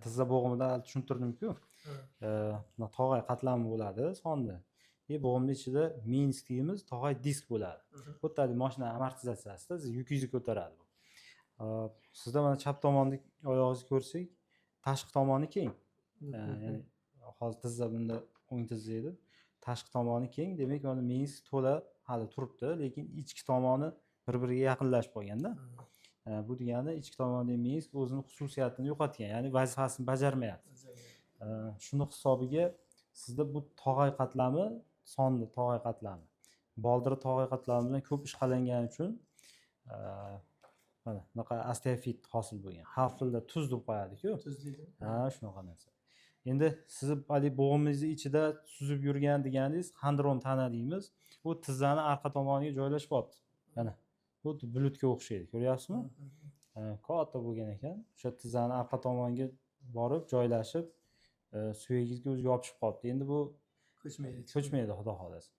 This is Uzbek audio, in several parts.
Tizza bo'g'imida hali tushuntirdimku, tog'ay qatlami bo'ladi sonda и bo'g'imni ichida menisk deymiz, tog'ay disk bo'ladi. Xuddi haligi moshina amortizatsiyasida siz yukingizni ko'taradi bu. Sizda mana chap tomonni oyog'ingizni ko'rsak, tashqi tomoni keng. Ya'ni hozir tizza bunda o'ng tizza edi, tashqi tomoni keng, demak, mana menisk to'la hali turibdi, lekin ichki tomoni bir biriga yaqinlashib qolganda. Bu degani ichki tomonidagi menisk o'zini xususiyatini yo'qotgan, ya'ni vazifasini bajarmayapti. Shuni hisobiga sizda bu tog'ay qatlami, sonni tog'ay qatlami boldiri tog'ay qatlami bilan ko'p ishqalangani uchun mana bunaqa osteofit hosil bo'lgan. Xalq tilida tuz deb qo'yadiku. Tuz deydi. Ha, shunaqa narsa. Endi sizni haligi bo'g'imingizni ichida suzib yurgan deganingiz xondrom tana deymiz, bu tizzani arqa tomoniga joylashib qolibdi. Mana xuddi bulutga o'xshaydi, ko'ryapsizmi? Katta bo'lgan ekan, o'sha tizzani arqa tomoniga borib joylashib, suyagingizga o'zi yopishib qolibdi. Endi bu ko'chmaydi. Ko'chmaydi, xudo xohlasa.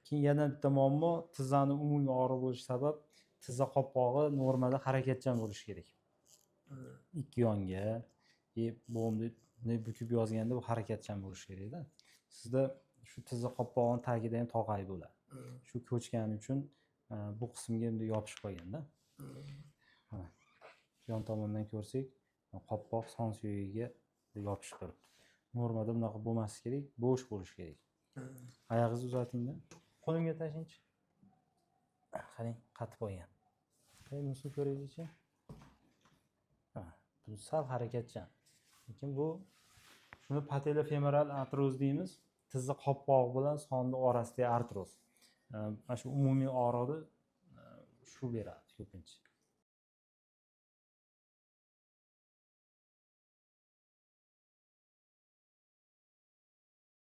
Keyin yana bitta muammo: tizzani umumiy og'riq bo'lishi sabab tizza qopqog'i normada harakatchan bo'lishi kerak. Ikki yonga и bo'g'imni bunday bukib yozganda bu harakatchan bo'lishi kerakda. Sizda shu tizza qopqog'ini tagida ham tog'ay bo'ladi. Shu ko'chgani uchun bu qismga bunday yopishib qolganda. Mana yon tomondan ko'rsak, qopqoq son suyagiga yopishib turibdi. Normada bunaqa bo'lmasligi kerak, bo'sh bo'lishi kerak. Oyog'ingizni uzatingda, qo'limga tashlangchi. Qarang, qatib qolgan. Bunisini ko'raylikchi. Ha, bu sal harakatchan, lekin bu shuni patellofemoral artroz deymiz, tizza qopqog'i bilan sonni orasidagi artroz. Mana shu umumiy og'riqni shu beradi ko'pincha.